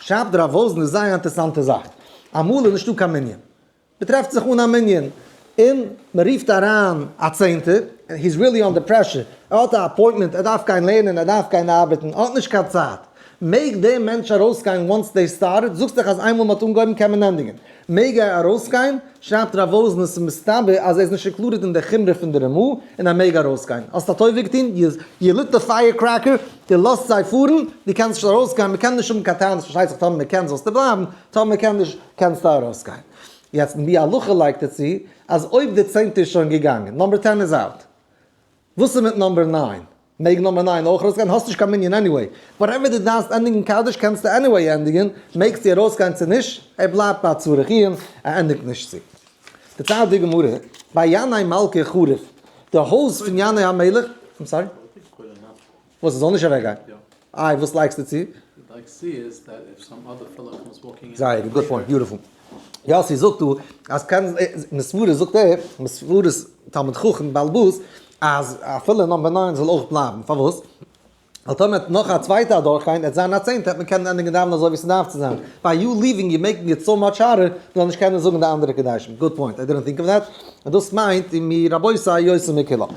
שרייבט רב וואזנער זייער א אינטערעסאנטע זאך. אמאל איז נישטא קיין מנין. מ'טרעפט זיך אן א מנין, און מ'רופט אריין א צענטער, he is really under pressure, ער האט א appointment, ער דארף גיין לערנען, ער דארף גיין ארבעטן, ער האט נישט קיין צייט. מעג דער מענטש ארויסגיין once they started? זאגסט דאך אז איינמאל מ'האט אנגעהויבן קען מען ענדיגן. מעג ער ארויסגיין? שרייבט רב וואזנער ס'איז מסתבר אז ער איז נישט included אין די חומרא פון די רמ"א און ער מעג ארויסגיין. האסט א טובה געטון, you lit the fire cracker, דו לאזט זיי פארן, דו קענסט נישט ארויסגיין, מ'קען נישט האבן קיין טענות, פארשטייט זיך טאמער מ'קען זאלסטו בלייבן, טאמער מ'קען נישט קענסטו ארויסגיין. יעצט אין ביאור הלכה לייגט ער צו אז אויב די צענטע איז שוין געגאנגען, number 10 איז out, וואס איז מיט number 9? מעג number 9 אויך ארויסגיין? האסט נישט קיין מנין anyway. Whatever דו דארפסט ענדיגן קדיש קענסטו anyway ענדיגן, מעגסטו ארויסגיין צו נישט, ער בלייבט ביי צריך עיון, ער ענדיגט נישט צו. דערציילט די גמרא, ביי ינאי מלכא חרוב, די הויז פון ינאי המלך, I'm sorry? וואס עס זאל נישט אוועקגיין? איי וואס לייגסטו צו? זייער גוט, good point, beautiful. יאסי זאגט דא אז קען, מסברה זאגט ער, מסברת תלמיד חכם בעל הבית, אז אפילו number 9 זאל אויך בלייבן, פארוואס? ווייל טאמער וועט נאך א צווייטע אדורכגיין, עט זיין א צענטע, וועט מען קענען ענדיגן דאווענען אזוי ווי ס'דארף צו זיין. By you leaving you making it so much harder, מ'זאל נישט קענען זאגן די אנדערע קדשים. Good point, I didn't think of that. און דאס מיינט, מי רבותי יוצא מכולו.